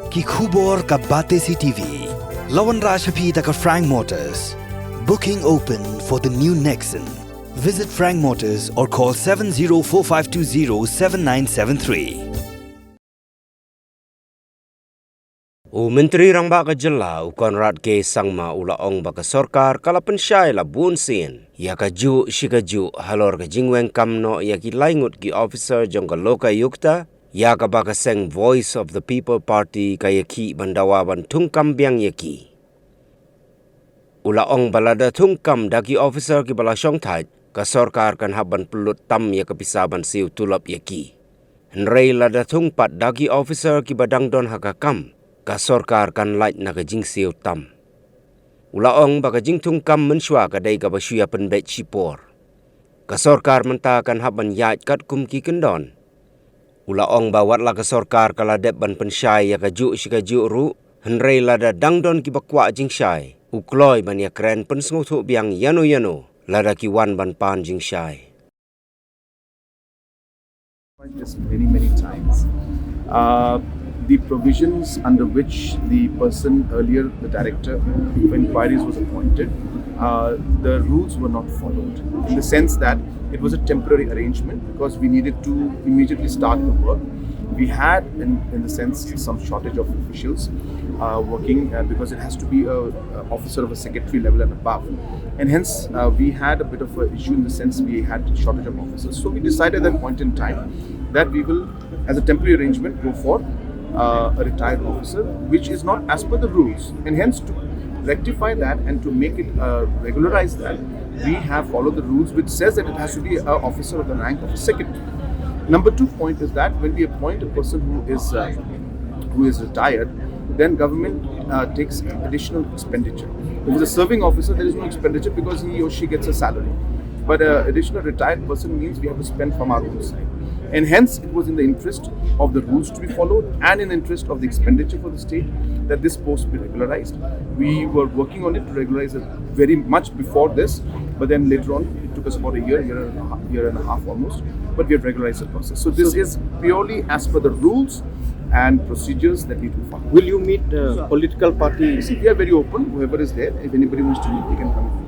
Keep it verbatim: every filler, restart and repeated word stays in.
Ki khubor ka Batesi T V. La wanrah sha phi da ka Frank Motors. Booking open for the new Nexon. Visit Frank Motors or call seven zero four five two zero seven nine seven three. U Myntri Rangbah ka Jylla, u Conrad K Sangma, u la ong ba ka sorkar ka la pynshai la bun sien ïa ka juh shi ka juh halor ka jingweng kam noh ïa ki lai ngut ki officer jong ka Lokayukta, ïa kaba ka seng Voice of the People Party ka ïakhih ban dawa ban thung kam biang ïa ki. U la ong ba lada thung kam da ki officer kiba la shongthait, ka sorkar kan hap ban pynlut tam ïa ka pisa ban siew tulop ïa ki. Hynrei lada thung pat da ki officer kiba dang don ha ka kam, ka sorkar kan lait na ka jingsiew tam. U la ong ba ka jingthung kam mynshuwa ka dei kaba shu ïa pynbeit shipor. Ka sorkar mynta kan hap ban ïaid katkum ki kyndon. U la ong ba wat la ka sorkar ka la dep ban pynshai ïa ka juh shi ka juh ruh, hynrei lada dang don kiba kwah jingshai, u kloi ban ïakren pynsngewthuh biang ïano ïano lada ki wan ban pan jingshai. This many, many times. Uh, the provisions under which the person earlier, the director for inquiries, was appointed, uh, the rules were not followed in the sense that it was a temporary arrangement because we needed to immediately start the work. We had, in, in the sense, some shortage of officials uh, working uh, because it has to be a, a officer of a secretary level and above. And hence, uh, we had a bit of an issue in the sense we had shortage of officers. So we decided at that point in time that we will, as a temporary arrangement, go for uh, a retired officer, which is not as per the rules. And hence, to rectify that and to make it uh, regularize that, we have followed the rules, which says that it has to be an officer of the rank of a second. Number two point is that when we appoint a person who is uh, who is retired, then government uh, takes additional expenditure. If it's a serving officer, there is no expenditure because he or she gets a salary. But an additional retired person means we have to spend from our own side. And hence, it was in the interest of the rules to be followed and in interest of the expenditure for the state that this post be regularized. We were working on it to regularize it very much before this, but then later on, it took us about a year, year and a half, year and a half almost, but we have regularized the process. So this is purely as per the rules and procedures that need to be followed. Will you meet the political party? See, we are very open. Whoever is there, if anybody wants to meet, they can come.